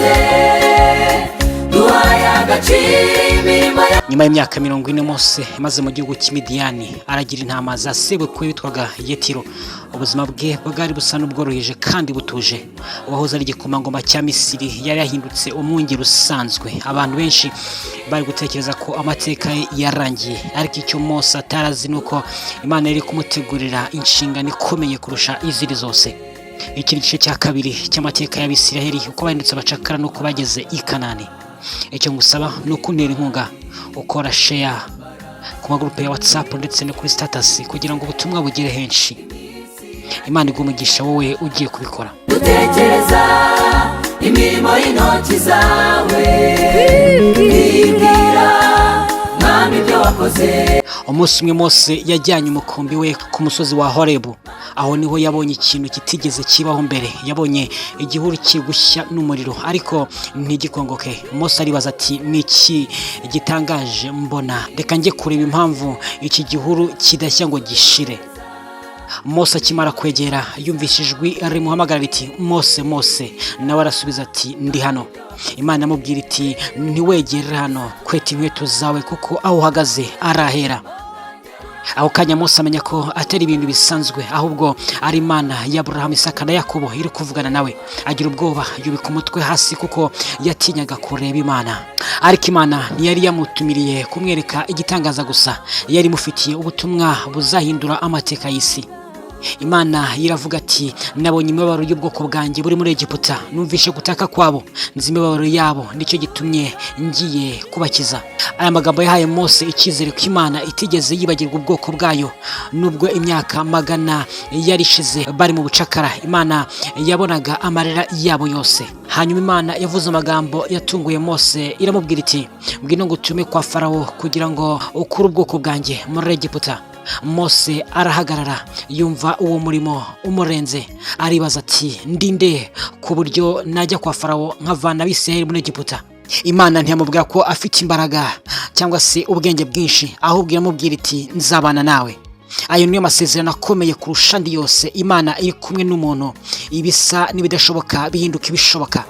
wakoze, duhaye agaciro imirimo yawe. Nyuma y'imyaka 40 Mose maze mu gihugu cy'Imidiyani aragira intama za sebukwe witwaga Yetiro. Ubuzima bwe bwari busa n'ubworoheje kandi butuje. Uwahoze ari igikomangoma cya Misiri yari yahindutse umwungeri usanzwe. Abantu benshi bari gutekereza ko amateka ye yarangiye, ariko icyo Mose atarazi ni uko Imana yari kumutegurira inshingano ikomeye kurusha izindi zose. Iki ni igice cya kabiri cy'amateka y'Abisiraheli, uko bahindutse abacakara n'uko bageze i Kanani. Icyo ngusaba ni ukuntera inkunga ukora share ku magurupe ya WhatsApp ndetse no kuri status kugira ngo ubutumwa bugere henshi. Imana iguhe umugisha wowe ugiye kubikora. Dutekereza imirimo y'intoki zawe, twibwira, Mwami, ibyo wakoze. Umunsi umwe Mose yajyanye umukumbi we ku musozi wa Horebu. Aho niho yabonye ikintu kitigeze kibaho mbere. Yabonye igihuru kiri gushya n'umuriro ariko ntigikongoke. Mose aribaza ati: "Ni iki gitangaje mbona? Reka njye kureba impamvu iki gihuru kidashya ngo gishire." Mose akimara kwegera, yumvise ijwi rimuhamagara riti: "Mose, Mose!" Nawe arasubiza ati: "Ndi hano." Imana amubwira iti: "Ntiwegere hano, kweta inkweto zawe kuko aho uhagaze arahera." Ako kanya Mose amenya ko atari ibintu bisanzwe, ahubwo ari Imana ya Aburahamu, Isaka na Yakobo iri kuvugana nawe. Agira ubwoba, yubika umutwe hasi kuko yatinyaga kureba Imana. Ariko Imana ntiyari yamutumiriye kumwereka igitangaza gusa, yari imufitiye ubutumwa buzahindura amateka y'isi. Imana iravuga ati: "Nabonye imibabaro y'ubwoko bwanjye buri muri Egiputa, numvishe gutaka kwabo, nzi imibabaro yabo, nicyo gitumye ngiye kubakiza." Aya magambo yahaye Mose icyizere ko Imana itigeze yibagirwa ubwoko bwayo. Nubwo imyaka magana yari ishize bari mu bucakara, Imana yabonaga amarira yabo yose. Hanyuma Imana yavuze amagambo yatunguye Mose, iramubwira iti: "Ngwino ngutume kwa Farawo kugira ngo ukure ubwoko bwanjye muri Egiputa." Mose arahagarara, yumva uwo murimo umurenze. Aribaza ati: "Ndinde ku buryo najya kwa Farawo nkavana Abisirayeli muri Egiputa?" Imana ntiyamubwira ko afite imbaraga cyangwa se ubwenge bwinshi, ahubwo iramubwira iti: "Nzabana nawe." Ayo niyo masezerano akomeye kurusha andi yose. Imana iri kumwe n'umuntu, ibisa n'ibidashoboka bihinduka ibishoboka.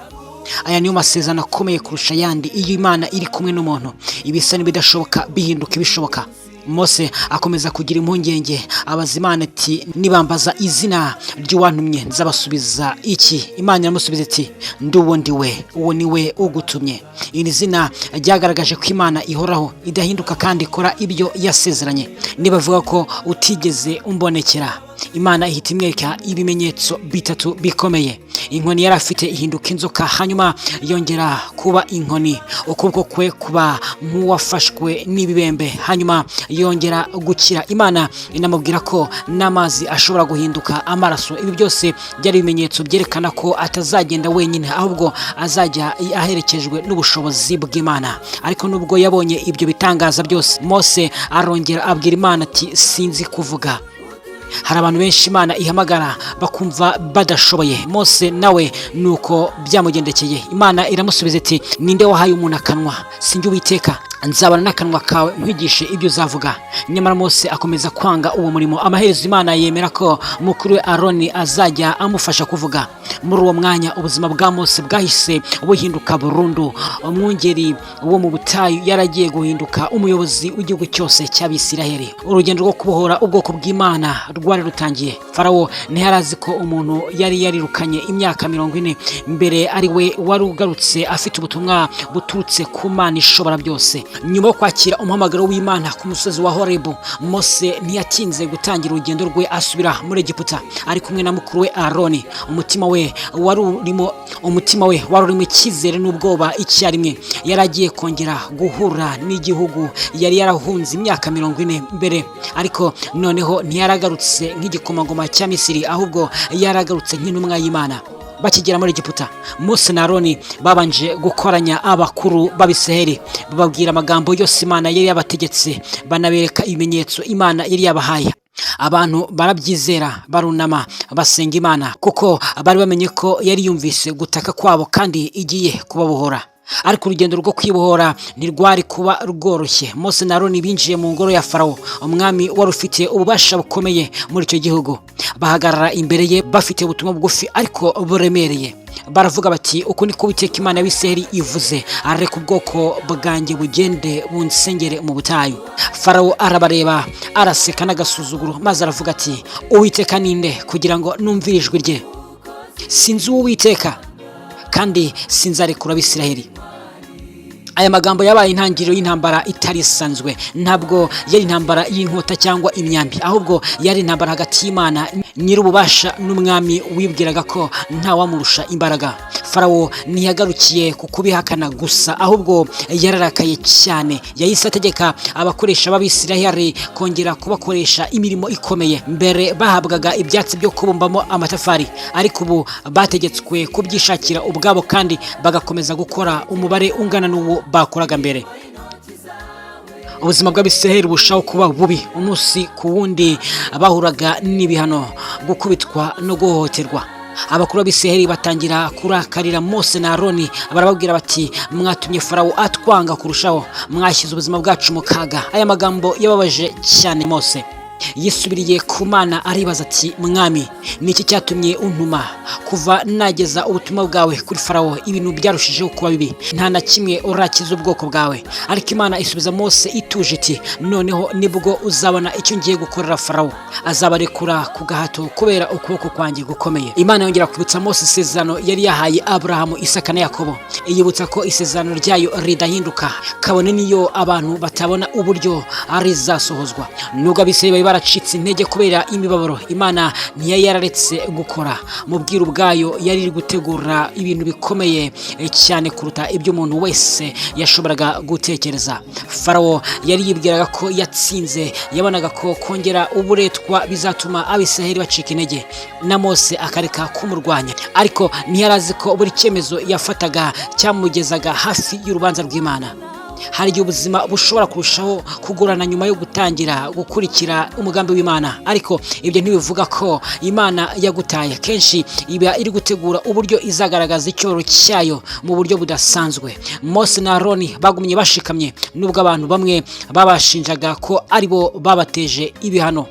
Aya niyo masezerano akomeye kurusha ayandi. Iyo Imana iri kumwe n'umuntu, ibisa n'ibidashoboka bihinduka ibishoboka. Mose akomeza kugira impungenge, abaza Imana ati: "Nibambaza izina ry'uwantumye, nzabasubiza iki?" Imana iramusubiza iti: "Ndi uwo ndi we, uwo ni we ugutumye." Iri zina ryagaragaje ko Imana ihoraho, idahinduka kandi ikora ibyo yasezeranye. "Nibavuga ko utigeze umbonekera?" Imana ihita imwereka ibimenyetso bitatu bikomeye. Inkoni yari afite ihinduka inzoka, hanyuma yongera kuba inkoni. Ukuboko kwe kuba nk'uwafashwe n'ibibembe, hanyuma yongera gukira. Imana inamubwira ko n'amazi ashobora guhinduka amaraso. Ibi byose byari ibimenyetso byerekana ko atazagenda wenyine, ahubwo azajya aherekejwe n'ubushobozi bw'Imana. Ariko nubwo yabonye ibyo bitangaza byose, Mose arongera abwira Imana ati: "Sinzi kuvuga." Hari abantu benshi Imana ihamagara bakumva badashoboye. Mose nawe nuko byamugendekeye. Imana iramusubiza iti: "Ninde wahaye umuntu akanwa? Sinjye Uwiteka? Nzabana n'akanwa kawe, nkwigishe ibyo uzavuga." Nyamara Mose akomeza kwanga uwo murimo. Amaherezo Imana yemera ko mukuru we Aroni azajya amufasha kuvuga. Muri uwo mwanya ubuzima bwa Mose bwahise buhinduka burundu. Umwungeri wo mu butayu yaragiye guhinduka umuyobozi w'igihugu cyose cy'Abisiraheli. Urugendo rwo kubohora ubwoko bw'Imana rwari rutangiye. Farawo ntiyari ko umuntu yari yarirukanye imyaka 40 mbere ari we wari ugarutse afite ubutumwa buturutse ku Mana ishobora byose. Nyuma yo kwakira umuhamagaro w'Imana ku musozi wa Horebu, Mose ntiyatinze gutangira urugendo rwe asubira muri Egiputa ari kumwe na mukuru we Aroni. Umutima we wari urimo icyizere n'ubwoba icyarimwe. Yari agiye kongera guhura n'igihugu yari yarahunze imyaka 40 mbere, ariko noneho ntiyaragarutse nk'igikomangoma cya Misiri, ahubwo yaragarutse nk'intumwa y'Imana. Bakigera muri Egiputa, Mose na Aroni babanje gukoranya abakuru b'Abisiraheli, bababwira amagambo yose Imana yari yabategetse, banabereka ibimenyetso Imana yari yabahaye. Abantu barabyizera, barunama basenga Imana, kuko bari bamenye ko yari yumvise gutaka kwabo kandi igiye kubabohora. Ariko urugendo rwo kwibohora ntirwari kuba rworoshye. Mose na Aroni binjiye mu ngoro ya Farawo, umwami wari ufite ububasha bukomeye muri icyo gihugu. Bahagarara imbere ye bafite ubutumwa bugufi ariko buremereye. Baravuga bati: "Uku niko Uwiteka Imana y'Abisirayeli ivuze: areka ubwoko bwanjye bugende bunsengere mu butayu." Farawo arabareba, araseka n'agasuzuguro, maze aravuga ati: "Uwiteka ninde kugira ngo numvire ijwi rye? Sinzi uwiteka, kandi sinzarekura Abisirayeli." Aya magambo yabaye intangiriro y'intambara itari isanzwe. Ntabwo yari intambara y'inkota cyangwa imyambi, ahubwo yari intambara hagati y'Imana nyir'ububasha n'umwami wibwiraga ko ntawamurusha imbaraga. Farawo ntiyagarukiye ku kubihakana gusa, ahubwo yararakaye cyane. Yahise ategeka abakoresha b'Abisirayeli kongera kubakoresha imirimo ikomeye. Mbere bahabwaga ibyatsi byo kubumbamo amatafari, ariko ubu bategetswe kubyishakira ubwabo kandi bagakomeza gukora umubare ungana n'uwo bakoraga mbere. Ubuzima bw'Abisirayeli burushaho kuba bubi umunsi ku wundi. Bahuraga n'ibihano, gukubitwa no guhohoterwa. Abakuru b'Abisirayeli batangira kurakarira Mose na Aroni. Barababwira bati: "Mwatumye Farawo atwanga kurushaho, mwashyize ubuzima bwacu mu kaga." Aya magambo yababaje cyane Mose. Yisubiriye ku Mana, aribaza ati: "Mwami, ni iki cyatumye untuma? Kuva nageza ubutumwa bwawe kuri Farawo, ibintu byarushijeho kuba bibi. Nta na kimwe urakiza ubwoko bwawe." Ariko Imana isubiza Mose ituje iti: "Noneho nibwo uzabona icyo ngiye gukorera Farawo. Azabarekura ku gahato kubera ukuboko kwanjye gukomeye." Imana yongera kwibutsa Mose isezerano yari yahaye Aburahamu, Isaka na Yakobo. Iyibutsa ko isezerano ryayo ridahinduka, kabone n'iyo abantu batabona uburyo rizasohozwa. Nubwo Abisirayeli bari baracitse intege kubera imibabaro, Imana ntiyari yararetse gukora. Mu bwiru bwayo yari iri gutegura ibintu bikomeye cyane kuruta ibyo umuntu wese yashoboraga gutekereza. Farawo yari yibwiraga ko yatsinze. Yabonaga ko kongera uburetwa bizatuma Abisirayeli bacika intege na Mose akareka kumurwanya, ariko ntiyari azi ko buri cyemezo yafataga cyamugezaga hafi y'urubanza rw'Imana. Hari igihe ubuzima bushobora kurushaho kugorana nyuma yo gutangira gukurikira umugambi w'Imana, ariko ibyo ntibivuga ko Imana yagutaye. Kenshi iba iri gutegura uburyo izagaragaza icyubahiro cyayo mu buryo budasanzwe. Mose na Aroni bagumye bashikamye nubwo abantu bamwe babashinjaga ko aribo babateje ibihano.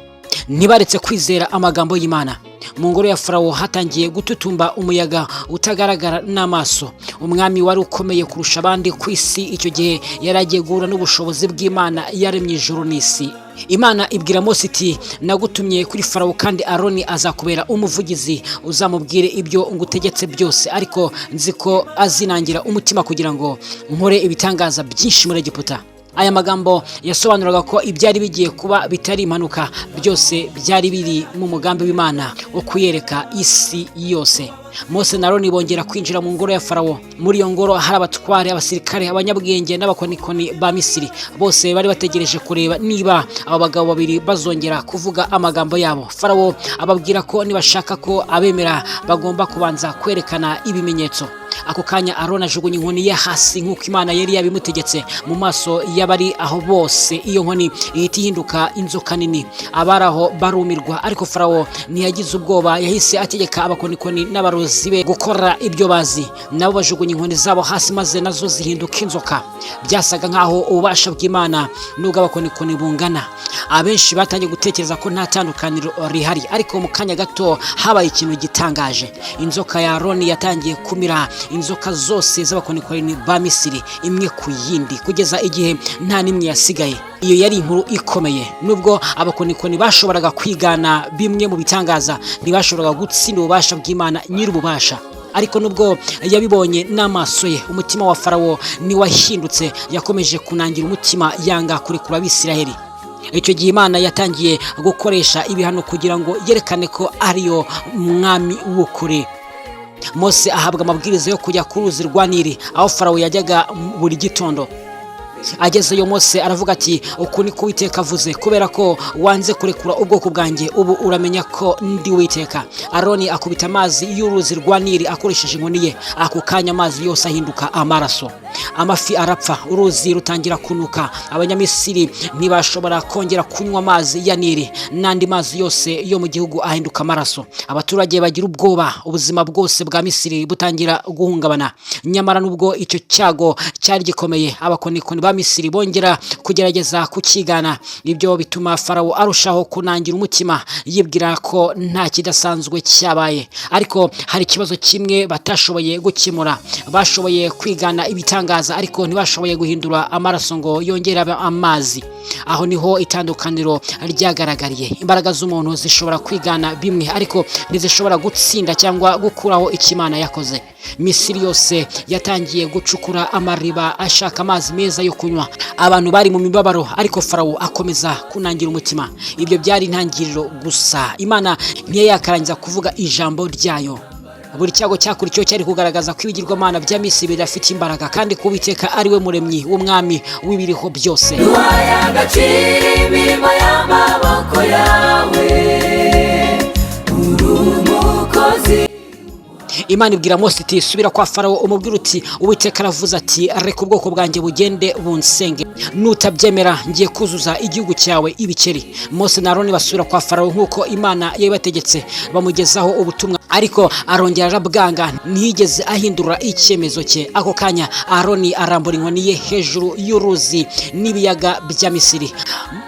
Ntibaretse kwizera amagambo y'Imana. Mu ngoro ya Farawo hatangiye gututumba umuyaga utagaragara n'amaso. Umwami wari ukomeye kurusha abandi ku isi icyo gihe yari agiye guhura n'ubushobozi bw'Imana yaremye ijuru n'isi. Imana ibwira Mose iti: "Nagutumye kuri Farawo, kandi Aroni azakubera umuvugizi. Uzamubwire ibyo ngutegetse byose, ariko nzi ko azinangira umutima kugira ngo nkore ibitangaza byinshi muri Egiputa." Aya magambo yasobanuraga ko ibyari bigiye kuba bitari impanuka. Byose byari biri mu mugambi w'Imana wo kuyereka isi yose. Mose na Aroni bongera kwinjira mu ngoro ya Farawo. Muri iyo ngoro hari abatware, abasirikare, abanyabwenge n'abakonikoni ba Misiri. Bose bari bategereje kureba niba abo bagabo babiri bazongera kuvuga amagambo yabo. Farawo ababwira ko nibashaka ko abemera, bagomba kubanza kwerekana ibimenyetso. Ako kanya Aroni ajugunya inkoni ye hasi nk'uko Imana yari yabimutegetse. Mu maso y'abari aho bose, iyo nkoni ihita ihinduka inzoka nini. Abari aho barumirwa, ariko Farawo ntiyagize ubwoba. Yahise ategeka abakonikoni n'abarozi be gukora ibyo bazi. Nabo bajugunya inkoni zabo hasi, maze nazo zihinduka inzoka. Byasaga nk'aho ububasha bw'Imana n'ubw'abakonikoni bungana. Abenshi batangiye gutekereza ko nta tandukaniro rihari, ariko mu kanya gato habaye ikintu gitangaje. Inzoka ya Aroni yatangiye kumira inzoka zose z'abakonikoni ba Misiri, imwe ku yindi, kugeza igihe nta n'imwe yasigaye. Iyo yari inkuru ikomeye. Nubwo abakonikoni bashoboraga kwigana bimwe mu bitangaza, ntibashoboraga gutsinda ububasha bw'Imana nyir'ububasha. Ariko nubwo yabibonye n'amaso ye, umutima wa Farawo ntiwahindutse. Yakomeje kunangira umutima, yanga kurekura Abisiraheli. Icyo gihe Imana yatangiye gukoresha ibihano kugira ngo yerekane ko ariyo mwami w'ukuri. Mose ahabwa amabwiriza yo kujya ku ruzi rwa Nili, aho Farawo yajyaga buri gitondo. Agezeyo, Mose aravuga ati: "Uku niko Uwiteka avuze: kubera ko wanze kurekura ubwoko bwanjye, ubu uramenya ko ndi Uwiteka." Aroni akubita amazi y'uruzi rwa Nili akoresheje inkoni ye. Ako kanya amazi yose ahinduka amaraso. Amafi arapfa, uruzi rutangira kunuka. Abanyamisiri ntibashobora kongera kunywa amazi ya Nili, n'andi mazi yose yo mu gihugu ahinduka amaraso. Abaturage bagira ubwoba, ubuzima bwose bwa Misiri butangira guhungabana. Nyamara nubwo icyo cyago cyari gikomeye, abakonikoni ba Misiri bongera kugerageza kukigana. Ibyo bituma Farawo arushaho kunangira umutima, yibwira ko nta kidasanzwe cyabaye. Ariko hari ikibazo kimwe batashoboye gukemura. Bashoboye kwigana ibitangaza, ariko ntibashoboye guhindura amaraso ngo yongere abe amazi. Aho niho itandukaniro ryagaragariye. Imbaraga z'umuntu zishobora kwigana bimwe, ariko ntizishobora gutsinda cyangwa gukuraho icyo Imana yakoze. Misiri yose yatangiye gucukura amariba ashaka amazi meza yo kunywa. Abantu bari mu mibabaro, ariko Farawo akomeza kunangira umutima. Ibyo byari intangiriro gusa. Imana ntiyakarangiza kuvuga ijambo ryayo. Buri cyago cyakurikiyeho cyari kugaragaza ko ibigirwamana bya Misiri bidafite imbaraga, kandi ko Uwiteka ari we muremyi w'umwami w'ibiriho byose. Duhaye agaciro imirimo y'amaboko yawe, uri umukozi. Imana ibwira Mose iti: "Subira kwa Farawo, umubwire uti: 'Uwiteka aravuze ati: Reka ubwoko bwanjye bugende bunsenge. Nutabyemera, ngiye kuzuza igihugu cyawe ibikeri.'" Mose na Aroni basubira kwa Farawo nk'uko Imana yabibategetse, bamugezaho ubutumwa, ariko arongera arabwanga, ntiyigeze ahindura icyemezo cye. Ako kanya Aroni arambura inkoni ye hejuru y'uruzi n'ibiyaga bya Misiri.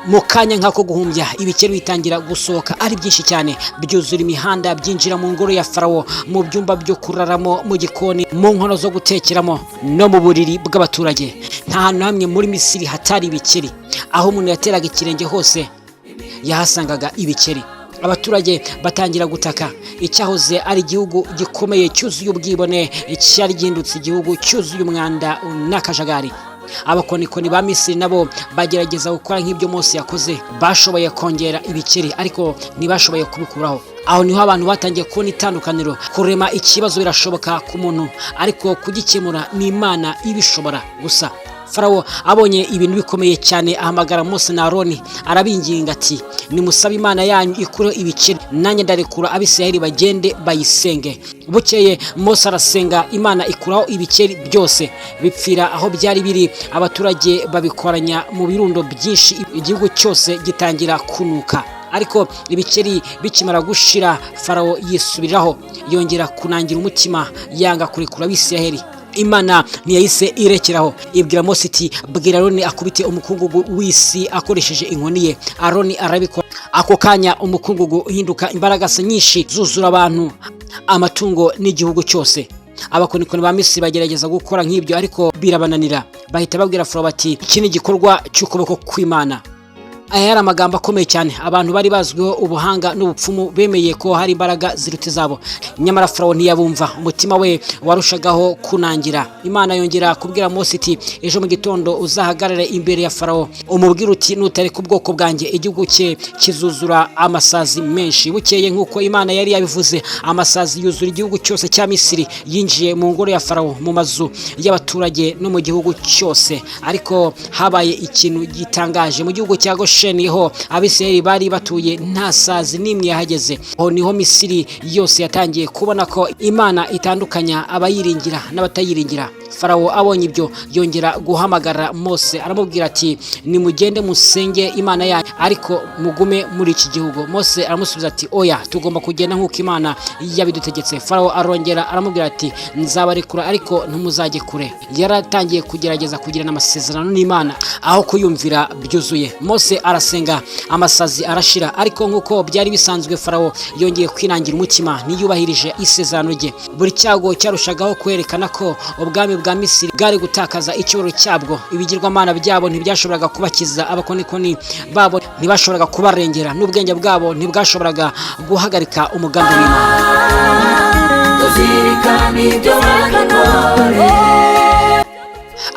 Mu kanya nk'ako guhumbya, ibikeri bitangira gusohoka ari byinshi cyane, byuzura imihanda, byinjira mu ngoro ya Farawo, mu byumba byo kuraramo, mu gikoni, mu nkono zo gutekeramo no mu buriri bw'abaturage. Nta hantu hamwe muri Misiri hatari ibikeri. Aho umuntu yateraga ikirenge hose yahasangaga ibikeri. Abaturage batangira gutaka. Icyahoze ari igihugu gikomeye cyuzuye ubwibone cyari gihindutse igihugu cyuzuye umwanda n'akajagari. Abakonikoni ba Misiri nabo bagerageza gukora nk'ibyo Mose yakoze. Bashoboye kongera ibikeri, ariko ntibashoboye kubikuraho. Aho niho abantu batangiye kubona itandukaniro. Kurema ikibazo birashoboka ku muntu, ariko kugikemura ni Imana ibishobora gusa. Farawo abonye ibintu bikomeye cyane, ahamagara Mose na Aroni, arabinginga ati: "Nimusabe Imana yanyu ikureho ibikeri, nanjye ndarekura Abisirayeli bagende bayisenge." Bukeye Mose arasenga, Imana ikuraho ibikeri byose, bipfira aho byari biri. Abaturage babikoranya mu birundo byinshi, igihugu cyose gitangira kunuka. Ariko ibikeri bikimara gushira, Farawo yisubiriraho, yongera kunangira umutima, yanga kurekura Abisirayeli. Imana ntiyahise irekeraho. Ibwira Mose iti: "Bwira Aroni akubite umukungugu w'isi akoresheje inkoni ye." Aroni arabikora. Ako kanya umukungugu uhinduka imbaraga nyinshi, zuzura abantu, amatungo n'igihugu cyose. Abakonikoni ba Misiri bagerageza gukora nk'ibyo, ariko birabananira. Bahita babwira Farawo bati: "Iki ni igikorwa cy'ukuboko kw'Imana." Aya yari amagambo akomeye cyane. Abantu bari bazwiho ubuhanga n'ubupfumu bemeye ko hari imbaraga ziruta izabo. Nyamara Farawo ntiyabumva, umutima we warushagaho kunangira. Imana yongera kubwira Mose iti: "Ejo mu gitondo uzahagarare imbere ya Farawo, umubwire uti: 'Nutareka ubwoko bwanjye, igihugu cye kizuzura amasazi menshi.'" Bukeye, nk'uko Imana yari yabivuze, amasazi yuzura igihugu cyose cya Misiri. Yinjiye mu ngoro ya Farawo, mu mazu y'abaturage no mu gihugu cyose. Ariko habaye ikintu gitangaje: mu gihugu cya Gosheni, ho Abisirayeli bari batuye, nta sazi n'imwe yahageze. Aho niho Misiri yose yatangiye kubona ko Imana itandukanya abayiringira n'abatayiringira. Farawo abonye ibyo, yongera guhamagara Mose, aramubwira ati: "Nimugende musenge Imana yanyu, ariko mugume muri iki gihugu." Mose aramusubiza ati: "Oya, tugomba kugenda nk'uko Imana yabidutegetse." Farawo arongera aramubwira ati: "Nzabarekura, ariko ntimuzajye kure." Yaratangiye kugerageza kugirana amasezerano n'Imana aho kuyumvira byuzuye. Mose arasenga, amasazi arashira, ariko nk'uko byari bisanzwe, Farawo yongeye kwinangira umutima, ntiyubahirije isezerano rye. Buri cyago cyarushagaho kwerekana ko ubwami bwa Misiri bwari gutakaza icyubahiro cyabwo. Ibigirwamana byabo ntibyashoboraga kubakiza, abakonikoni babo ntibashoboraga kubarengera, n'ubwenge bwabo ntibwashoboraga guhagarika umugambi w'Imana. Tuzirikana ibyo wadukoreye.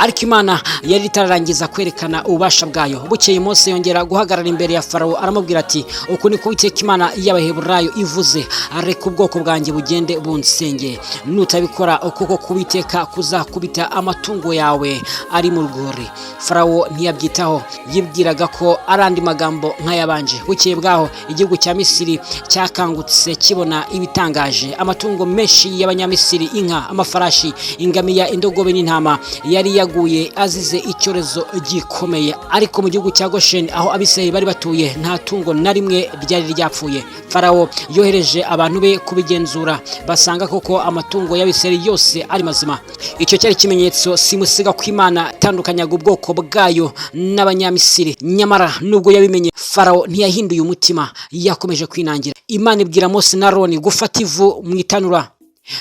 Ariko Imana yari itararangiza kwerekana ububasha bwayo. Bukeye Mose yongera guhagarara imbere ya Farawo, aramubwira ati: "Uku niko Uwiteka Imana y'Abaheburayo ivuze: reka ubwoko bwanjye bugende bunsenge. Nutabikora, ukuboko k'Uwiteka kuzakubita amatungo yawe ari mu rwuri." Farawo ntiyabyitaho, yibwiraga ko ari andi magambo nk'ayabanje. Bukeye bwaho igihugu cya Misiri cyakangutse kibona ibitangaje. Amatungo menshi y'Abanyamisiri, inka, amafarashi, ingamiya, indogobe n'intama, yari yaguye azize icyorezo gikomeye. Ariko mu gihugu cya Gosheni, aho Abisirayeli bari batuye, nta tungo na rimwe ryari ryapfuye. Farawo yohereje abantu be kubigenzura, basanga koko amatungo y'Abisirayeli yose ari mazima. Icyo cyari ikimenyetso simusiga ko Imana itandukanyaga ubwoko bwayo n'Abanyamisiri. Nyamara nubwo yabimenye, Farawo ntiyahinduye umutima, yakomeje kwinangira. Imana ibwira Mose na Aroni gufata ivu mu itanura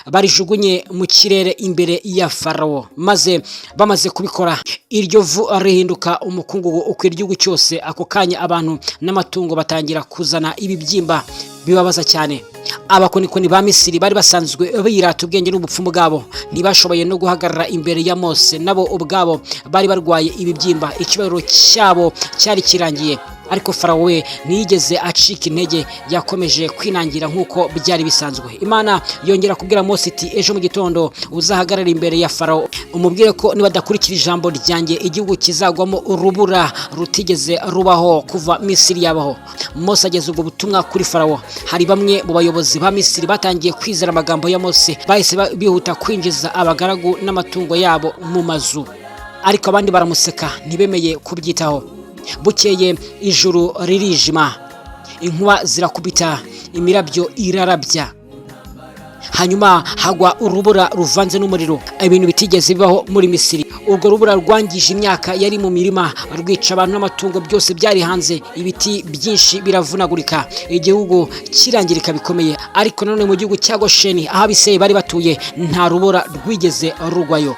barijugunye mu kirere imbere ya Farawo. Maze bamaze kubikora, iryo vu rihinduka umukungugu ukwira igihugu cyose. Ako kanya abantu n'amatungo batangira kuzana ibibyimba bibabaza cyane. Abakonikoni ba Misiri bari basanzwe birata ubwenge n'ubupfumu bwabo ntibashoboye no guhagarara imbere ya Mose. Nabo ubwabo bari barwaye ibibyimba, icyubahiro cyabo cyari kirangiye. Ariko Farawo we ntiyigeze acika intege, yakomeje kwinangira nk'uko byari bisanzwe. Imana yongera kubwira Mose iti: "Ejo mu gitondo uzahagarara imbere ya Farawo, umubwire ko nibadakurikira ijambo ryanjye igihugu kizagwamo urubura rutigeze rubaho kuva Misiri yabaho." Mose ageza ubwo butumwa kuri Farawo. Hari bamwe mu bayobozi ba Misiri batangiye kwizera amagambo ya Mose, bahise bihuta kwinjiza abagaragu n'amatungo yabo mu mazu, ariko abandi baramuseka, ntibemeye kubyitaho. Bukeye ijuru ririjima, inkuba zirakubita, imirabyo irarabya, hanyuma hagwa urubura ruvanze n'umuriro, ibintu bitigeze bibaho muri Misiri. Urwo rubura rwangije imyaka yari mu mirima, rwica abantu n'amatungo byose byari hanze, ibiti byinshi biravunagurika, igihugu kirangirika bikomeye. Ariko nanone mu gihugu cya Gosheni, aho Abisirayeli bari batuye, nta rubura rwigeze rugwayo.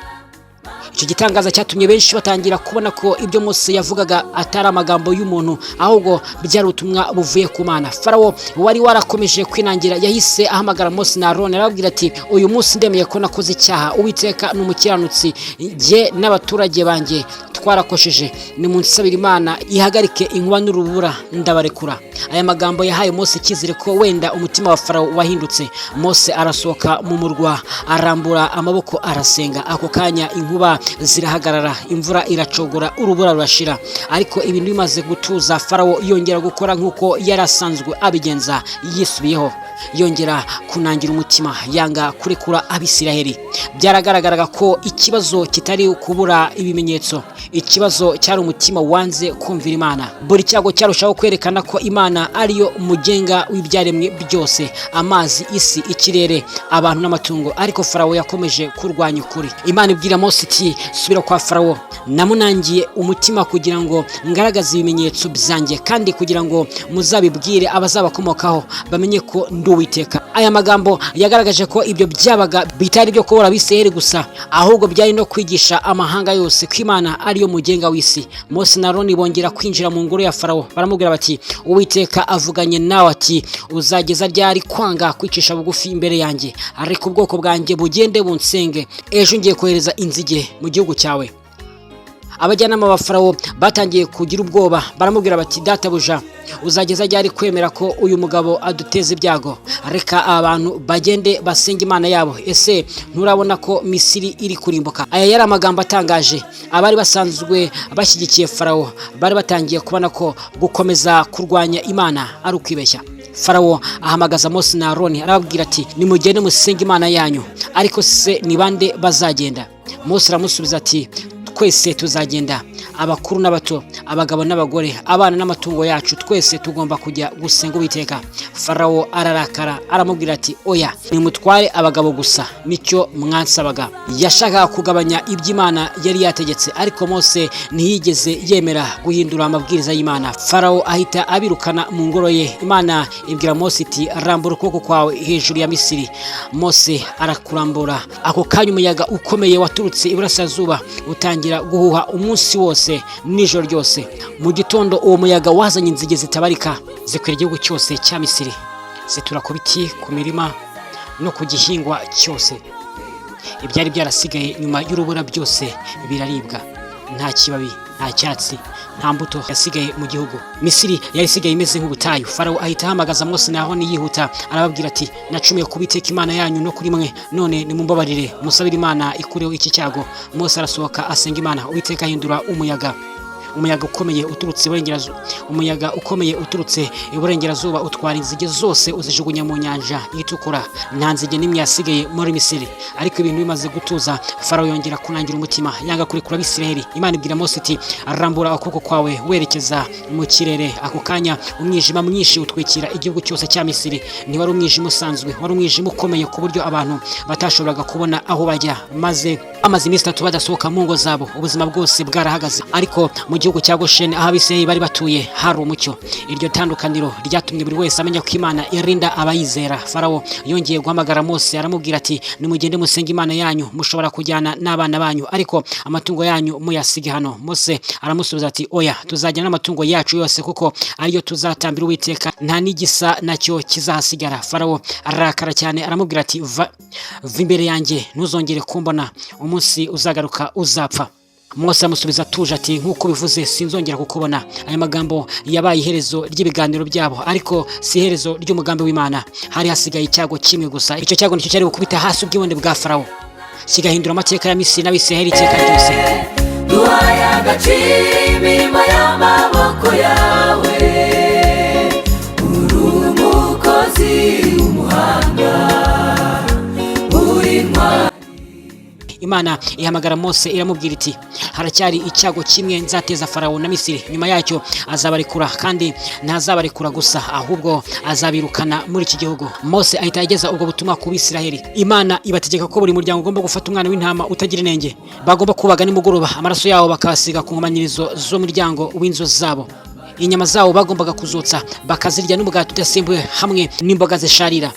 Icyo gitangaza cyatumye benshi batangira kubona ko ibyo Mose yavugaga atari amagambo y'umuntu, ahubwo byari ubutumwa buvuye ku Mana. Farawo wari warakomeje kwinangira yahise ahamagara Mose na Aroni, arababwira ati: "Uyu munsi ndemeye ko nakoze icyaha. Uwiteka ni umukiranutsi, jye n'abaturage banjye twarakosheje. Nimunsabire Imana ihagarike inkuba n'urubura, ndabarekura." Aya magambo yahaye Mose icyizere ko wenda umutima wa Farawo wahindutse. Mose arasohoka mu murwa, arambura amaboko, arasenga. Ako kanya inkuba zirahagarara, imvura iracogora, urubura rurashira. Ariko ibintu bimaze gutuza, Farawo yongera gukora nk'uko yari asanzwe abigenza. Yisubiyeho, yongera kunangira umutima, yanga kurekura Abisiraheli. Byaragaragaraga ko ikibazo kitari kubura ibimenyetso, ikibazo cyari umutima wanze kumvira Imana. Buri cyago cyarushaho kwerekana ko Imana ariyo mugenga w'ibyaremwe byose, amazi, isi, ikirere, abantu n'amatungo. Ariko Farawo yakomeje kurwanya ukuri. Imana ibwira Mose iti: "Subira kwa Farawo. Namunangiye umutima kugira ngo ngaragaze ibimenyetso byanjye, kandi kugira ngo muzabibwire abazabakomokaho, bamenye ko ndi Uwiteka." Aya magambo yagaragaje ko ibyo byabaga bitari ibyo kubura Abisirayeli gusa, ahubwo byari no kwigisha amahanga yose ko Imana ariyo mugenga w'isi. Mose na Aroni bongera kwinjira mu ngoro ya Farawo, baramubwira bati: "Uwiteka avuganye nawe ati: uzageza ryari kwanga kwicisha bugufi imbere yanjye? Ariko ubwoko bwanjye bugende bunsenge. Ejo ngiye kohereza inzige mu gihugu cyawe." Abajyanama ba Farawo batangiye kugira ubwoba, baramubwira bati: "Databuja, uzageza ryari kwemera ko uyu mugabo aduteza ibyago? Reka abantu bagende basenge Imana yabo. Ese nturabona ko Misiri iri kurimbuka?" Aya yari amagambo atangaje. Abari basanzwe bashyigikiye Farawo bari batangiye kubona ko gukomeza kurwanya Imana ari ukwibeshya. Farawo ahamagaza Mose na Aroni, arababwira ati: "Nimugende musenge Imana yanyu. Ariko se ni bande bazagenda?" Mose aramusubiza ati: "Twese tuzagenda, abakuru n'abato, abagabo n'abagore, abana n'amatungo yacu, twese tugomba kujya gusenga Uwiteka." Farawo ararakara, aramubwira ati: "Oya, nimutware abagabo gusa, nicyo mwansabaga." Yashakaga kugabanya ibyo Imana yari yategetse, ariko Mose ntiyigeze yemera guhindura amabwiriza y'Imana. Farawo ahita abirukana mu ngoro ye. Imana ibwira Mose iti: "Rambura ukuboko kwawe hejuru ya Misiri." Mose arakurambura. Ako kanya umuyaga ukomeye waturutse iburasirazuba utangira guhuha umunsi wose n'ijoro ryose. Mu gitondo uwo muyaga wazanye inzige zitabarika, zikwira igihugu cyose cya Misiri, zitura ku biti, ku mirima no ku gihingwa cyose. Ibyari byarasigaye nyuma y'urubura byose biraribwa. Nta kibabi, nta cyatsi, nta mbuto yasigaye mu gihugu. Misiri yari isigaye imeze nk'ubutayu. Farawo ahita ahamagaza Mose na Aroni yihuta, arababwira ati: "Nacumuye ku Uwiteka Imana yanyu no kuri mwe. None nimumbabarire, musabire Imana ikureho iki cyago." Mose arasohoka asenga Imana. Uwiteka ahindura umuyaga, umuyaga ukomeye uturutse iburengerazuba. Umuyaga ukomeye uturutse iburengerazuba utwara inzige zose, uzijugunya mu Nyanja Itukura. Nta nzige n'imwe yasigaye muri Misiri. Ariko ibintu bimaze gutuza, Farawo yongera kunangira umutima, yanga kurekura Abisiraheli. Imana ibwira Mose iti: "Rambura ukuboko kwawe werekeza mu kirere." Ako kanya umwijima mwinshi utwikira igihugu cyose cya Misiri. Ntiwari umwijima usanzwe, wari umwijima ukomeye ku buryo abantu batashoboraga kubona aho bajya. Maze bamaze iminsi 3 badasohoka mu ngo zabo, ubuzima bwose bwarahagaze. Ariko mu gihugu cya Gosheni, aho Abisirayeli bari batuye, hari umucyo. Iryo tandukaniro ryatumye buri wese amenya ko Imana irinda abayizera. Farawo yongeye guhamagara Mose, aramubwira ati: "Nimugende musenge Imana yanyu. Mushobora kujyana n'abana banyu, ariko amatungo yanyu muyasige hano." Mose aramusubiza ati: "Oya, tuzajyana n'amatungo yacu yose, kuko ariyo tuzatambira Uwiteka. Nta n'igisa nacyo kizahasigara." Farawo ararakara cyane, aramubwira ati: "Va, va imbere yanjye, ntuzongere kumbona. Umunsi uzagaruka uzapfa." Mose amusubiza atuje ati: "Nk'uko bivuze, sinzongera kukubona." Aya magambo yabaye iherezo ry'ibiganiro byabo, ariko si iherezo ry'umugambi w'Imana. Hari hasigaye icyago kimwe gusa. Icyo cyago nicyo cyari gukubita hasi ubwibone bwa Farawo, kigahindura amateka ya Misiri n'Abisiraheli iteka ryose. Duhaye agaciro imirimo y'amaboko yawe. Uri umukozi w'umuhanga, uri intwari. Imana ihamagara Mose, iramubwira iti: "Haracyari icyago kimwe nzateza Farawo na Misiri. Nyuma yacyo azabarekura, kandi ntazabarekura gusa, ahubwo azabirukana muri iki gihugu." Mose ahita ageza ubwo butumwa ku Bisiraheli. Imana ibategeka ko buri muryango ugomba gufata umwana w'intama utagira inenge, bagomba kubaga nimugoroba, amaraso yawo bakasiga ku nkomanizo z'umuryango w'inzu zabo. Inyama zawo bagombaga kuzotsa, bakazirya n'umugati udasembuwe hamwe n'imboga zisharira.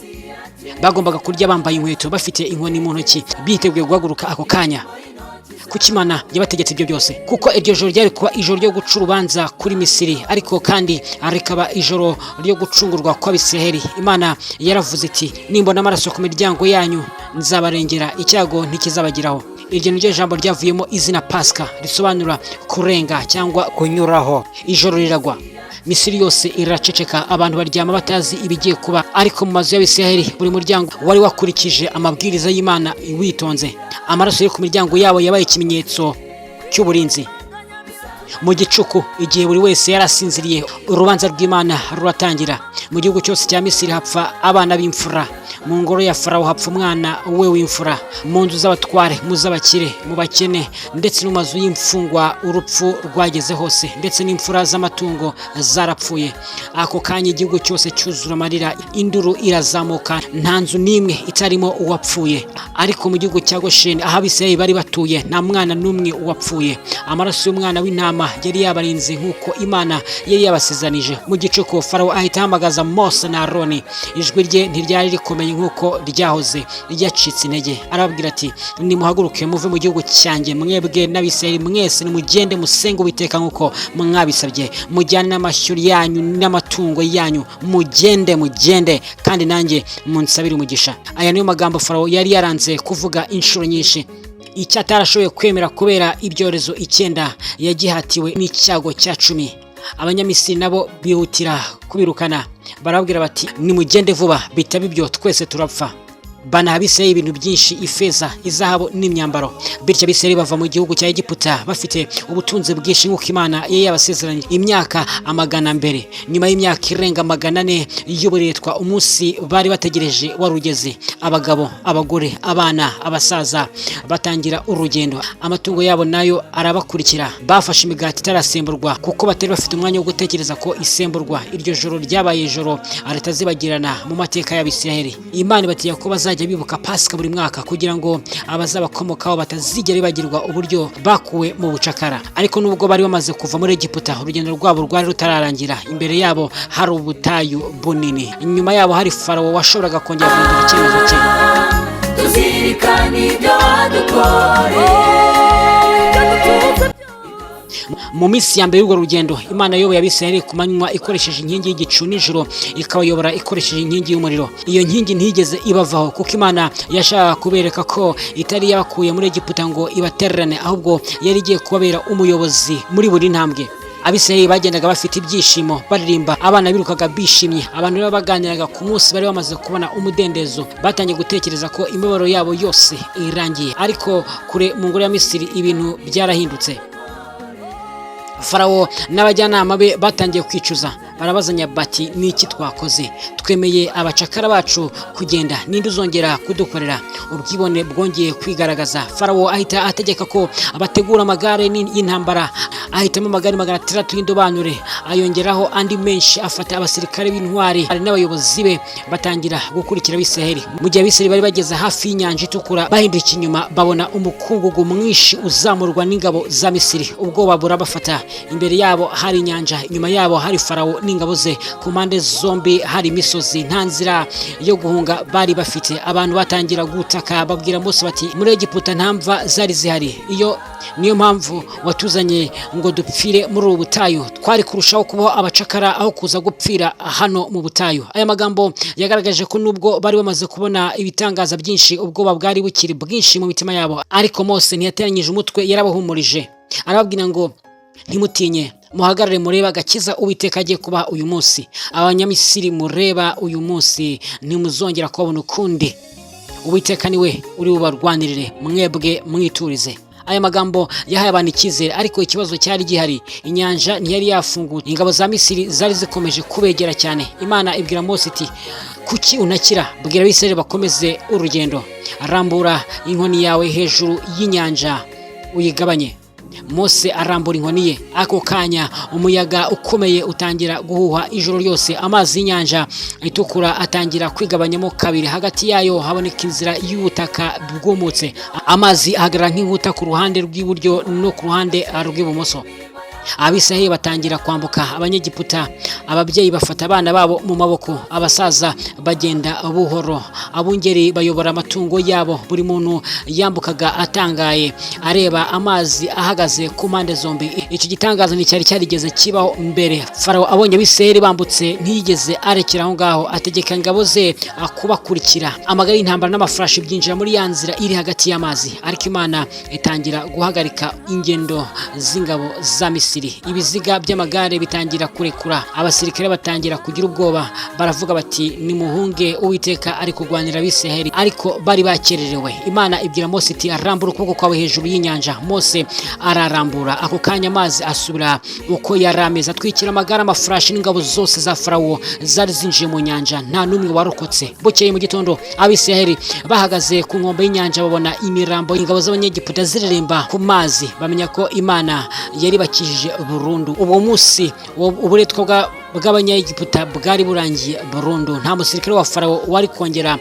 Bagombaga kurya bambaye inkweto, bafite inkoni mu ntoki, biteguye guhaguruka ako kanya. Kuki Imana yabategetse ibyo byose? Kuko iryo joro ryari kuba ijoro ryo guca urubanza kuri Misiri, ariko kandi rikaba ijoro ryo gucungurwa kw'Abisiraheli. Imana yaravuze iti: "Nimbona amaraso ku miryango yanyu, nzabarengera, icyago ntikizabageraho." Iryo ni ryo jambo ryavuyemo izina Pasika, risobanura kurenga cyangwa kunyuraho. Ijoro riragwa, Misiri yose iraceceka, abantu baryama batazi ibigiye kuba. Ariko mu mazu y'Abisiraheli, buri muryango wari wakurikije amabwiriza y'Imana witonze. Amaraso yo ku miryango yabo yabaye ikimenyetso cy'uburinzi. Mu gicuku, igihe buri wese yari asinziriye, urubanza rw'Imana ruratangira. Mu gihugu cyose cya Misiri hapfa abana b'imfura. Mu ngoro ya Farawo hapfa umwana we w'imfura. Mu nzu z'abatware, mu z'abakire, mu bakene ndetse no mu mazu y'imfungwa, urupfu rwageze hose. Ndetse n'imfura z'amatungo zarapfuye. Ako kanya igihugu cyose cyuzura amarira, induru irazamuka, nta nzu n'imwe itarimo uwapfuye. Ariko mu gihugu cya Gosheni, aho Abisirayeli bari batuye, nta mwana n'umwe wapfuye. Amaraso y'umwana w'intama yari yabarinze, nk'uko Imana yari yabasezanije. Mu gicuku Farawo ahita ahamagaza Mose na Aroni. Ijwi rye ntiryari rikomeye nk'uko ryahoze, ryacitse intege. Arababwira ati: "Nimuhaguruke muve mu gihugu cyanjye, mwebwe n'Abisirayeli mwese. Nimugende musenge Uwiteka nk'uko mwabisabye. Mujyane n'amashyo yanyu n'amatungo yanyu. Mugende, mugende, kandi nanjye munsabire umugisha." Aya niyo magambo Farawo yari yaranze kuvuga inshuro nyinshi. Icyo atarashoboye kwemera kubera ibyorezo icyenda yagihatiwe n'icyago cya 10. Abanyamisiri nabo bihutira kubirukana, barababwira bati: "Nimugende vuba, bitaba ibyo twese turapfa." Banaha Abisirayeli ibintu byinshi, ifeza, izahabu n'imyambaro. Bityo Abisirayeli bava mu gihugu cya Egiputa bafite ubutunzi bwinshi, nk'uko Imana yari yabasezeranye imyaka amagana mbere. Nyuma y'imyaka irenga 400 y'uburetwa, umunsi bari bategereje wari ugeze. Abagabo, abagore, abana, abasaza batangira urugendo, amatungo yabo nayo arabakurikira. Bafashe imigati itarasemburwa, kuko batari bafite umwanya wo gutekereza ko isemburwa. Iryo joro ryabaye ijoro ritazibagirana mu mateka y'Abisirayeli. Imana ibatiye ko bazajya bibuka Pasika buri mwaka, kugira ngo abazabakomokaho batazigera bibagirwa uburyo bakuwe mu bucakara. Ariko nubwo bari bamaze kuva muri Egiputa, urugendo rwabo rwari rutararangira. Imbere yabo hari ubutayu bunini, inyuma yabo hari Farawo washoboraga kongera guhindura icyemezo cye. Tuzirikana ibyo wadukoreye. Mu minsi ya mbere y'urwo rugendo, Imana yayoboye Abisirayeli ku manywa ikoresheje inkingi y'igicu, nijoro ikabayobora ikoresheje inkingi y'umuriro. Iyo nkingi ntiyigeze ibavaho, kuko Imana yashakaga kubereka ko itari yabakuye muri Egiputa ngo ibatererane, ahubwo yari igiye kubabera umuyobozi muri buri ntambwe. Abisirayeli bagendaga bafite ibyishimo, baririmba, abana birukaga bishimye. Abantu rero baganiraga ku munsi bari bamaze kubona umudendezo, batangiye gutekereza ko imibabaro yabo yose irangiye. Ariko kure mu ngoro ya Misiri ibintu byarahindutse. Farawo n'abajyanama be batangiye kwicuza, barabazanya bati: "Ni iki twakoze? Twemeye abacakara bacu kugenda, ninde uzongera kudukorera?" Ubwibone bwongeye kwigaragaza. Farawo ahita ategeka ko bategura amagare y'intambara, ahitamo amagare 600 y'indobanure, ayongeraho andi menshi, afata abasirikare b'intwari n'abayobozi be, batangira gukurikira Abisiraheli. Mu gihe Abisiraheli bari bageze hafi y'Inyanja Itukura, bahindukiye inyuma babona umukungugu mwinshi uzamurwa n'ingabo za Misiri. Ubwoba burabafata. Imbere yabo hari inyanja, inyuma yabo hari Farawo n'ingabo ze, ku mpande zombi hari imisozi. Nta nzira yo guhunga bari bafite. Abantu batangira gutaka, babwira Mose bati: "Muri Egiputa nta mva zari zihari? Iyo niyo mpamvu watuzanye ngo dupfire muri ubu butayu? Twari kurushaho kubaho abacakara aho kuza gupfira hano mu butayu." Aya magambo yagaragaje ko nubwo bari bamaze kubona ibitangaza byinshi, ubwoba bwari bukiri bwinshi mu mitima yabo. Ariko Mose ntiyateranyije umutwe, yarabahumurije, arababwira ngo: "Ntimutinye, muhagarare mureba agakiza Uwiteka agiye kubaha uyu munsi. Abanyamisiri mureba uyu munsi ntimuzongera kubabona ukundi. Uwiteka niwe uri bubarwanirire, mwebwe mwiturize." Aya magambo yahaye abantu icyizere, ariko ikibazo cyari gihari: inyanja ntiyari yafunguye, ingabo za Misiri zari zikomeje kubegera cyane. Imana ibwira Mose iti: "Kuki unakira? Bwira Abisirayeli bakomeze urugendo. Rambura inkoni yawe hejuru y'inyanja uyigabanye." Mose arambura inkoni ye. Ako kanya umuyaga ukomeye utangira guhuha ijoro ryose, amazi y'Inyanja Itukura atangira kwigabanyamo kabiri, hagati yayo haboneka inzira y'ubutaka bwumutse. Amazi ahagarara nk'inkuta ku ruhande rw'iburyo no ku ruhande rw'ibumoso. Abisirayeli batangira kwambuka Abanyegiputa. Ababyeyi bafata abana babo mu maboko, abasaza bagenda buhoro, abungeri bayobora amatungo yabo. Buri muntu yambukaga atangaye, areba amazi ahagaze ku mpande zombi. Icyo gitangaza nticyari cyarigeze kibaho mbere. Farawo abonye Abisirayeli bambutse, ntiyigeze arekera aho ngaho, ategeka ingabo ze kubakurikira. Amagare y'intambara n'amafarashi byinjira muri ya nzira iri hagati y'amazi, ariko Imana itangira guhagarika ingendo z'ingabo za Misiri. Ibiziga by'amagare bitangira kurekura, abasirikare batangira kugira ubwoba, baravuga bati: "Nimuhunge, Uwiteka ari kurwanira Abisirayeli." Ariko bari bakererewe. Imana ibwira Mose iti: "Arambura ukuboko kwawe hejuru y'inyanja." Mose ararambura. Ako kanya amazi asubira uko yari ameze, atwikira amagare, amafarashi n'ingabo zose za Farawo zari zinjiye mu nyanja. Nta n'umwe warokotse. Bukeye mu gitondo, Abisirayeli bahagaze ku nkombe y'inyanja, babona imirambo ingabo z'Abanyegiputa zireremba ku mazi, bamenya ko Imana yari bakijije burundu. Uwo munsi uburetwa bw'Abanyegiputa bwari burangiye burundu. Nta musirikare wa Farawo wari kongera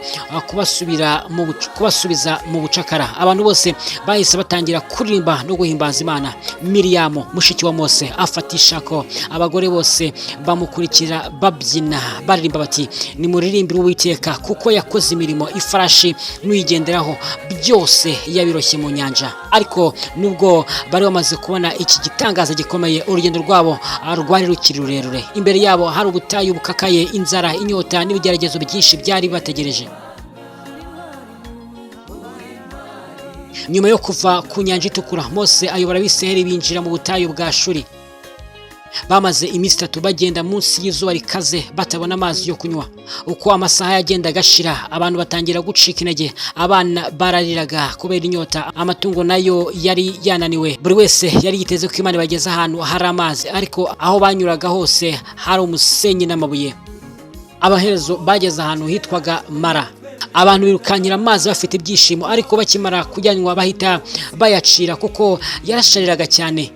kubasubiza mu bucakara. Abantu bose bahise batangira kuririmba no guhimbaza Imana. Miriyamu, mushiki wa Mose, afata ishako, abagore bose bamukurikira babyina, baririmba bati: "Nimuririmbire Uwiteka, kuko yakoze imirimo, ifarashi n'uyigenderaho byose yabiroshye mu nyanja." Ariko nubwo bari bamaze kubona iki gitangaza gikomeye, urugendo rwabo rwari rukiri rurerure. Imbere yabo hari ubutayu bukakaye, inzara, inyota n'ibigeragezo byinshi byari bibategereje. Nyuma yo kuva ku Nyanja Itukura, Mose ayobora Abisirayeli binjira mu butayu bwa Shuri. Bamaze iminsi 3 bagenda munsi y'izuba rikaze, batabona amazi yo kunywa. Uko amasaha yagendaga ashira, abantu batangira gucika intege. Abana barariraga kubera inyota, amatungo nayo yari yananiwe. Buri wese yari yiteze ko Imana ibageze ahantu hari amazi, ariko aho banyuraga hose hari umusenyi n'amabuye. Abaherezo bageze ahantu hitwaga Mara. Abantu birukankira amazi bafite ibyishimo, ariko bakimara kuyanywa bahita bayacira, kuko yarashariraga cyane,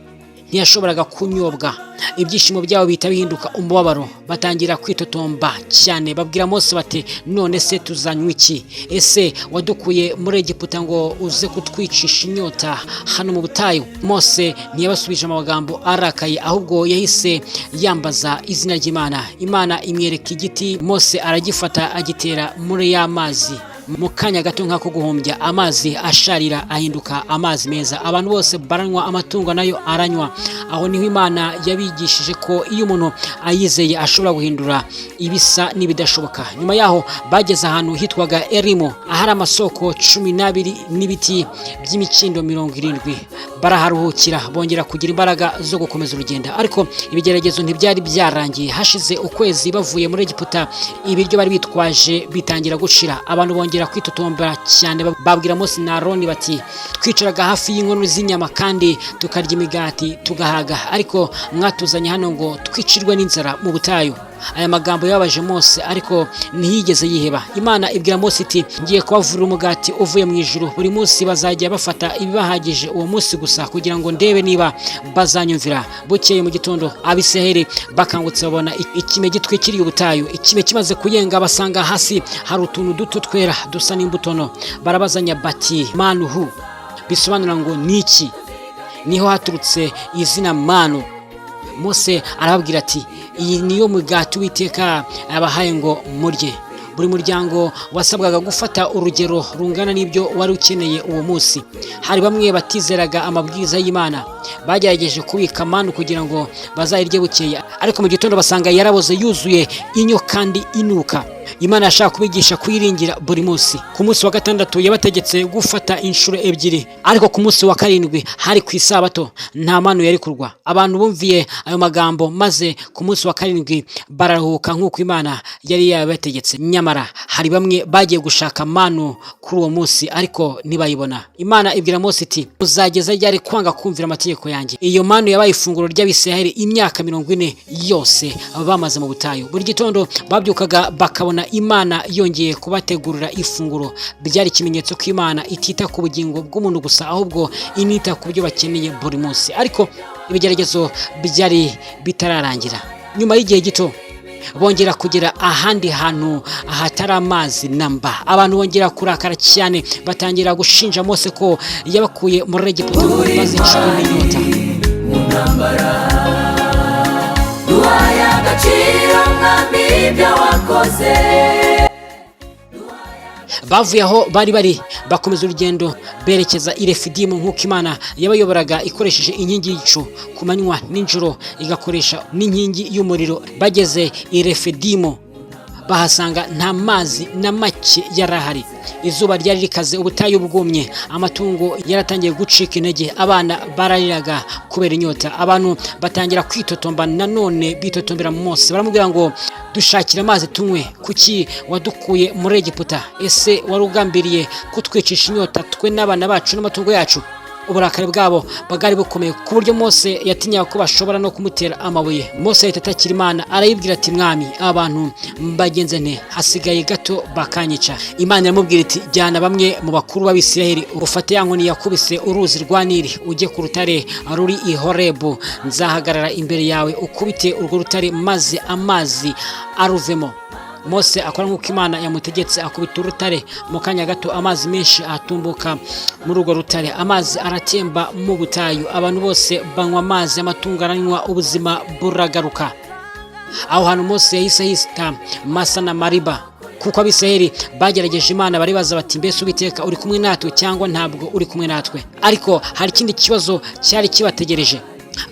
ntiyashoboraga kunyobwa. Ibyishimo byabo bihita bihinduka umubabaro, batangira kwitotomba cyane. Babwira Mose bati: "None se tuzanywa iki? Ese wadukuye muri Egiputa ngo uze kutwicisha inyota hano mu butayu?" Mose ntiyabasubije amagambo arakaye, ahubwo yahise yambaza izina ry'Imana. Imana imwereka igiti, Mose aragifata agitera muri ya mazi. Mu kanya gato nk'ako guhumbya, amazi asharira ahinduka amazi meza. Abantu bose baranywa, amatungo nayo aranywa. Aho niho Imana yabigishije ko iyo umuntu ayizeye ashobora guhindura ibisa n'ibidashoboka. Nyuma yaho bageze ahantu hitwaga Erimu, ahari amasoko 12 n'ibiti by'imikindo 70. Baraharuhukira, bongera kugira imbaraga zo gukomeza urugendo. Ariko ibigeragezo ntibyari byarangiye. Hashize ukwezi bavuye muri Egiputa, ibiryo bari bitwaje bitangira gushira. Abantu bongera kwitotombera cyane, babwira Mose na Aroni bati: "Twicaraga hafi y'inkono z'inyama kandi tukarya imigati tugahaga, ariko mwatuzanye hano ngo twicirwe n'inzara mu butayu." Aya magambo yababaje Mose, ariko ntiyigeze yiheba. Imana ibwira Mose iti: "Ngiye kubavurira umugati uvuye mu ijuru. Buri munsi bazajya bafata ibibahagije uwo munsi gusa, kugira ngo ndebe niba bazanyumvira." Bukeye mu gitondo, Abisiraheli bakangutse babona ikime gitwikiriye ubutayu. Ikime kimaze kuyenga, basanga hasi hari utuntu duto twera dusa n'imbuto nto. Barabazanya bati: "Manuhu?" Bisobanura ngo niki? Niho haturutse izina manu. Mose arababwira ati: "Iyi niyo mugati Uwiteka yabahaye ngo murye." Buri muryango wasabwaga gufata urugero rungana n'ibyo wari ukeneye uwo munsi. Hari bamwe batizeraga amabwiriza y'Imana. Bagerageje kubika manu kugira ngo bazayirye bukeye, ariko mu gitondo basanga yaraboze, yuzuye inyo kandi inuka. Imana yashaka kubigisha kuyiringira buri munsi. Ku munsi wa gatandatu yabategetse gufata inshuro ebyiri, ariko ku munsi wa karindwi, hari ku Isabato, nta manu yari kurwa. Abantu bumviye ayo magambo, maze ku munsi wa karindwi bararuhuka nk'uko Imana yari yabategetse. Nyamara hari bamwe bagiye gushaka manu kuri uwo munsi, ariko ntibayibona. Imana ibwira Mose iti: "Uzageza ryari kwanga kumvira amategeko yanjye?" Iyo manu yabaye ifunguro ry'Abisiraheli imyaka 40 yose bamaze mu butayu. Buri gitondo babyukaga bakabona Imana yongeye kubategurira ifunguro. Byari ikimenyetso ko Imana itita ku bugingo bw'umuntu gusa, ahubwo inita ku byo bakeneye buri munsi. Ariko ibigeragezo byari bitararangira. Nyuma y'igihe gito bongera kugera ahandi hantu hatari amazi namba. Abantu bongera kurakara cyane, batangira gushinja Mose ko yabakuye muri Egiputa ngo bazicwe n'inyota. Mu ntambara duhaye agaciro, Mwami, ibyo wakoze. Bavuye aho bari bari, bakomeza urugendo berekeza i Refidimu, nk'uko Imana yabayoboraga ikoresheje inkingi y'igicu ku manywa, nijoro igakoresha n'inkingi y'umuriro. Bageze i Refidimu, bahasanga nta mazi na make yari ahari. Izuba ryari rikaze, ubutayu bwumye, amatungo yaratangiye gucika intege, abana barariraga kubera inyota. Abantu batangira kwitotomba nanone, bitotombera Mose, baramubwira ngo: "Dushakire amazi tunywe. Kuki wadukuye muri Egiputa? Ese wari ugambiriye kutwicisha inyota, twe n'abana bacu n'amatungo yacu?" Uburakari bwabo bwari bukomeye ku buryo Mose yatinyaga ko bashobora no kumutera amabuye. Mose ahita atakira Imana, arayibwira ati: "Mwami, aba bantu mbagenze nte? Hasigaye gato bakanyica." Imana iramubwira iti: "Jyana bamwe mu bakuru b'Abisiraheli, ufate ya nkoni yakubise uruzi rwa Nili, ujye ku rutare ruri i Horebu. Nzahagarara imbere yawe, ukubite urwo rutare maze amazi aruvemo." Mose akora nk'uko Imana yamutegetse, akubita urutare. Mu kanya gato amazi menshi atumbuka muri urwo rutare, amazi aratemba mu butayu. Abantu bose banywa amazi, amatungo aranywa, ubuzima buragaruka. Aho hantu Mose yahise ahita Masa na Mariba, kuko Abisiraheli bagerageje Imana. Baribaza bati: "Mbese Uwiteka uri kumwe natwe cyangwa ntabwo uri kumwe natwe?" Ariko hari ikindi kibazo cyari kibategereje.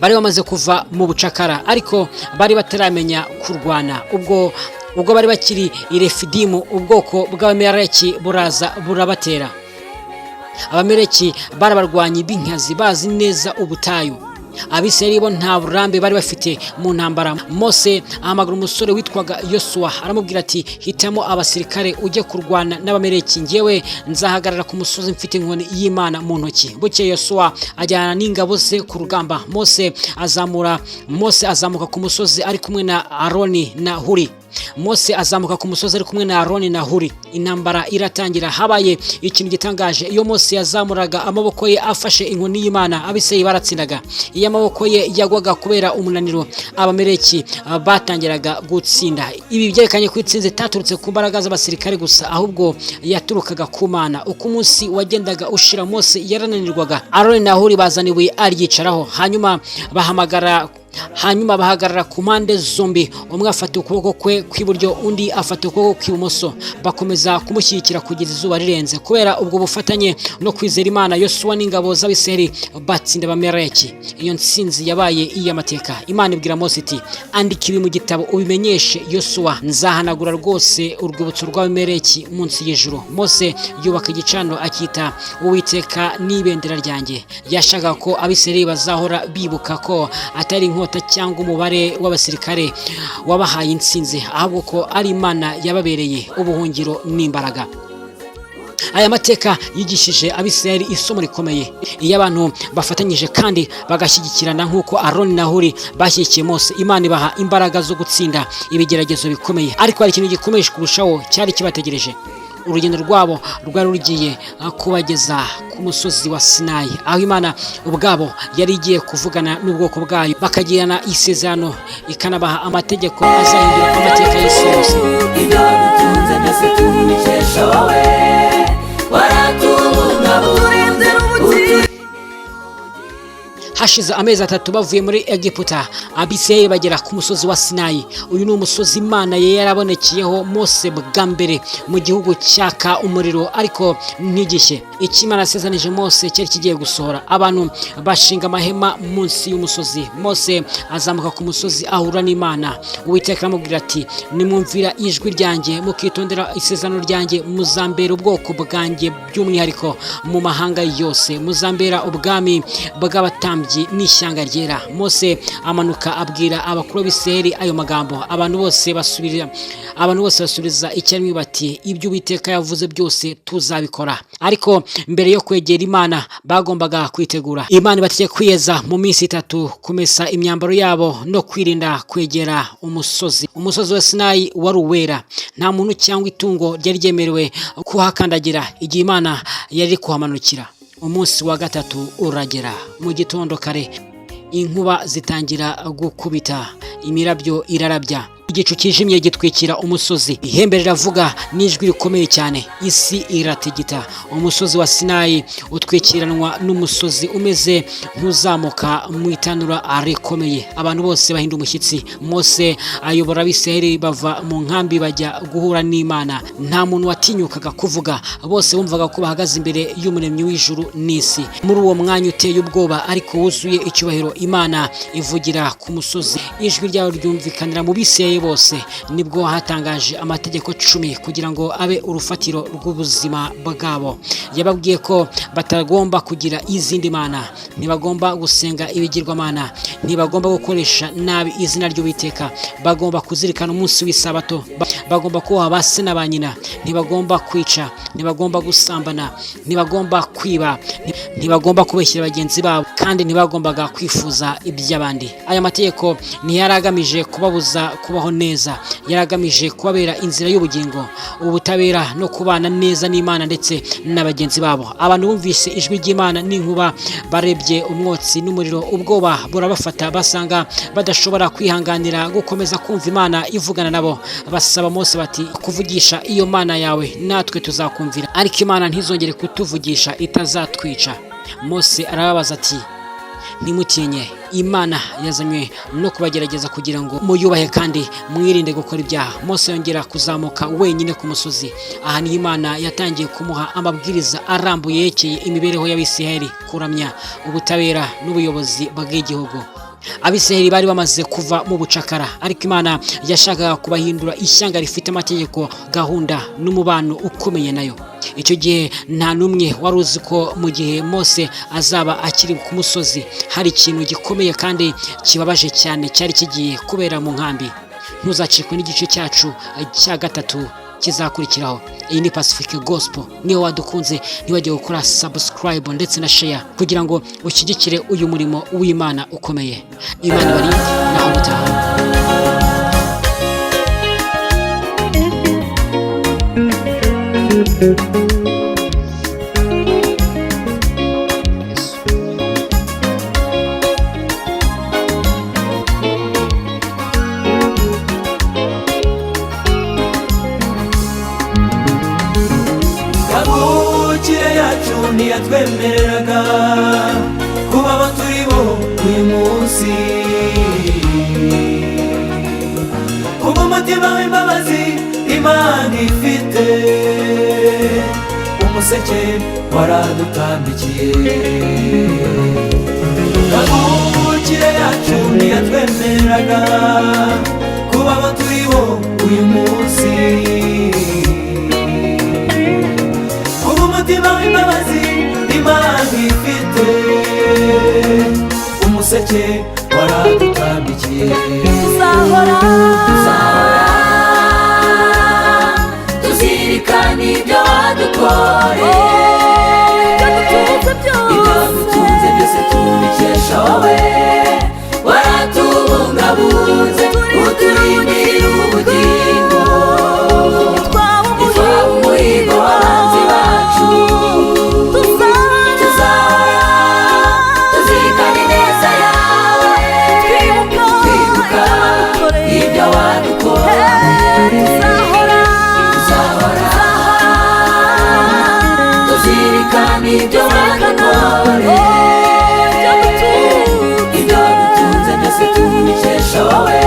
Bari bamaze kuva mu bucakara, ariko bari bataramenya kurwana. Ubwo bari bakiri i Refidimu, ubwoko bw'Abameleki buraza burabatera. Abameleki barabarwanyi b'inkazi, bazi neza ubutayu. Abisirayeli bo nta burambe bari bafite mu ntambara. Mose ahamagara umusore witwaga Yosuwa, aramubwira ati: "Hitamo abasirikare ujye kurwana n'Abameleki. Ngewe nzahagarara ku musozi mfite inkoni y'Imana mu ntoki." Bukeye Yosuwa ajyana n'ingabo ze ku rugamba. Mose azamuka ku musozi ari kumwe na Aroni na Huri. Mose azamuka ku musozi ari kumwe na Aroni na Huri. Intambara iratangira. Habaye ikintu gitangaje: iyo Mose yazamuraga amaboko ye afashe inkoni y'Imana, Abisirayeli baratsindaga. Iyo amaboko ye yagwaga kubera umunaniro, Abameleki batangiraga gutsinda. Ibi byerekanye ko intsinzi itaturutse ku mbaraga z'abasirikare gusa, ahubwo yaturukaga ku Mana. Uko umunsi wagendaga ushira, Mose yarananirwaga. Aroni na Huri bazana ibuye, aryicaraho, hanyuma bahamagara Hanyuma bahagarara ku mpande zombi, umwe afata ukuboko kwe kw'iburyo, undi afata ukuboko kw'ibumoso, bakomeza kumushyigikira kugeza izuba rirenze. Kubera ubwo bufatanye no kwizera Imana, Yosuwa n'ingabo z'Abisirayeli batsinda Abamaleki. Iyo ntsinzi yabaye iy'amateka. Imana ibwira Mose iti: "Andika ibi mu gitabo, ubimenyeshe Yosuwa. Nzahanagura rwose urwibutso rw'Abamaleki munsi y'ijuru." Mose yubaka igicaniro, akita "Uwiteka n'ibendera ryanjye". Yashakaga ko Abisirayeli bazahora bibuka ko atari inkota cyangwa umubare w'abasirikare wabahaye intsinzi, ahubwo ko ari Imana yababereye ubuhungiro n'imbaraga. Aya mateka yigishije Abisirayeli isomo rikomeye: iyo abantu bafatanyije kandi bagashyigikirana nk'uko Aroni na Huri bashyigikiye Mose, Imana ibaha imbaraga zo gutsinda ibigeragezo bikomeye. Ariko hari ikintu gikomeye kurushaho cyari kibategereje. Urugendo rwabo rwari rugiye kubageza ku musozi wa Sinayi, aho Imana ubwabo yari igiye kuvugana n'ubwoko bwayo, bakagirana isezerano, ikanabaha amategeko azahindura amateka y'isi yose. Ibyo dutunze byose tubikesha wowe, waratubungabunze. Hashize amezi 3 bavuye muri Egiputa, Abisirayeli bagera ku musozi wa Sinayi. Uyu ni umusozi Imana yari yarabonekeyeho Mose bwa mbere mu gihugu cyaka umuriro ariko ntigishye. Icyo Imana yasezanije Mose cyari kigiye gusohora. Abantu bashinga amahema munsi y'umusozi. Mose azamuka ku musozi, ahura n'Imana. Uwiteka aramubwira ati: "Nimwumvira ijwi ryanjye, mukitondera isezerano ryanjye, muzambera ubwoko bwanjye by'umwihariko mu mahanga yose, muzambera ubwami bw'abatambyi n'ishyanga ryera." Mose amanuka, abwira abakuru b'Isirayeli ayo magambo. Abantu bose basubiza icyarimwe bati: "Ibyo Uwiteka yavuze byose tuzabikora." Ariko mbere yo kwegera Imana bagombaga kwitegura. Imana ibategeka kwiyeza mu minsi 3, kumesa imyambaro yabo no kwirinda kwegera umusozi. Umusozi wa Sinayi wari uwera. Nta muntu cyangwa itungo ryari ryemerewe kuhakandagira igihe Imana yari kuhamanukira. Umunsi wa gatatu uragera. Mu gitondo kare, inkuba zitangira gukubita, imirabyo irarabya, igicu kijimye gitwikira umusozi, ihembe riravuga n'ijwi rikomeye cyane, isi iratigita. Umusozi wa Sinayi utwikiranwa n'umusozi umeze nk'uzamuka mu itanura rikomeye. Abantu bose bahinda umushyitsi. Mose ayobora Abisirayeli bava mu nkambi bajya guhura n'Imana. Nta muntu watinyukaga kuvuga. Bose bumvaga ko bahagaze imbere y'Umuremyi w'ijuru n'isi. Muri uwo mwanya uteye ubwoba ariko wuzuye icyubahiro, Imana ivugira ku musozi, ijwi ryayo ryumvikanira mu Bisirayeli bose. Nibwo hatangaje Amategeko 10 kugira ngo abe urufatiro rw'ubuzima bwabo. Yababwiye ko batagomba kugira izindi mana, ntibagomba gusenga ibigirwamana, ntibagomba gukoresha nabi izina ry'Uwiteka, bagomba kuzirikana umunsi w'Isabato, bagomba kubaha ba se na ba nyina, ntibagomba kwica, ntibagomba gusambana, ntibagomba kwiba, ntibagomba kubeshyira bagenzi babo, kandi ntibagombaga kwifuza iby'abandi. Aya mategeko ntiyari agamije kubabuza kubaho neza, yari agamije kubabera inzira y'ubugingo, ubutabera no kubana neza n'Imana ndetse na bagenzi babo. Abantu bumvise ijwi ry'Imana n'inkuba, barebye umwotsi n'umuriro, ubwoba burabafata, basanga badashobora kwihanganira gukomeza kumva Imana ivugana nabo. Basaba Mose bati: "Kuvugisha iyo Mana yawe natwe tuzakumvira, ariko Imana ntizongere kutuvugisha itazatwica." Mose arababaza ati: "Ntimutinye. Imana yazanywe no kubagerageza kugira ngo muyubahe kandi mwirinde gukora ibyaha." Mose yongera kuzamuka wenyine ku musozi. Aha niho Imana yatangiye kumuha amabwiriza arambuye yerekeye imibereho y'Abisirayeli, kuramya, ubutabera n'ubuyobozi bw'igihugu. Abisirayeli bari bamaze kuva mu bucakara, ariko Imana yashakaga kubahindura ishyanga rifite amategeko, gahunda n'umubano ukomeye nayo. Icyo gihe nta n'umwe wari uzi ko mu gihe Mose azaba akiri ku musozi, hari ikintu gikomeye kandi kibabaje cyane cyari kigiye kubera mu nkambi. Ntuzacikwe n'igice cyacu cya gatatu kizakurikiraho. Iyi ni Pacific Gospel. Niba wadukunze, ntiwajye gukora subscribe ndetse na share kugira ngo ushyigikire uyu murimo w'Imana ukomeye. Imana ibarinde, naho ubutaha. Kavukire yacu ntiyatwemereraga kuba abo turi bo uyu munsi. Kubw'umutima w'imbabazi Imana ifite, umuseke waradutambikiye. Kavukire yacu ntiyatwemeraga kuba abo turi bo uyu munsi. Kubw'umutima w'imbabazi Imana ifite, umuseke waradutambikiye. Tuzahora, tuzahora tuzirikana ibyo wadukoreye. Ibyo dutunze byose tubikesha wowe, waratubungabunze, uturindira ubugingo. Ntitwaba umuhigo w'abanzi bacu. Tuzahora tuzirikana ineza yawe, twibuka ibyo wadukoreye. Tuzahora tuzirikana ibyo wadukoreye. Ibyo dutunze byose tubikesha wowe,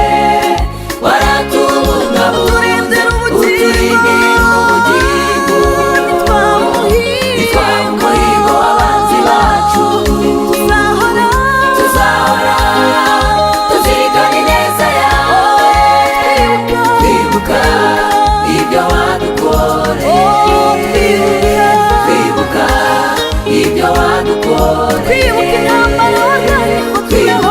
waratubungabunze, uturindira ubugingo. Ntitwaba umuhigo w'abanzi bacu. Tuzahora tuzirikana ineza yawe, twibuka ibyo wadukoreye, twibuka ibyo wadukoreye, twibuka.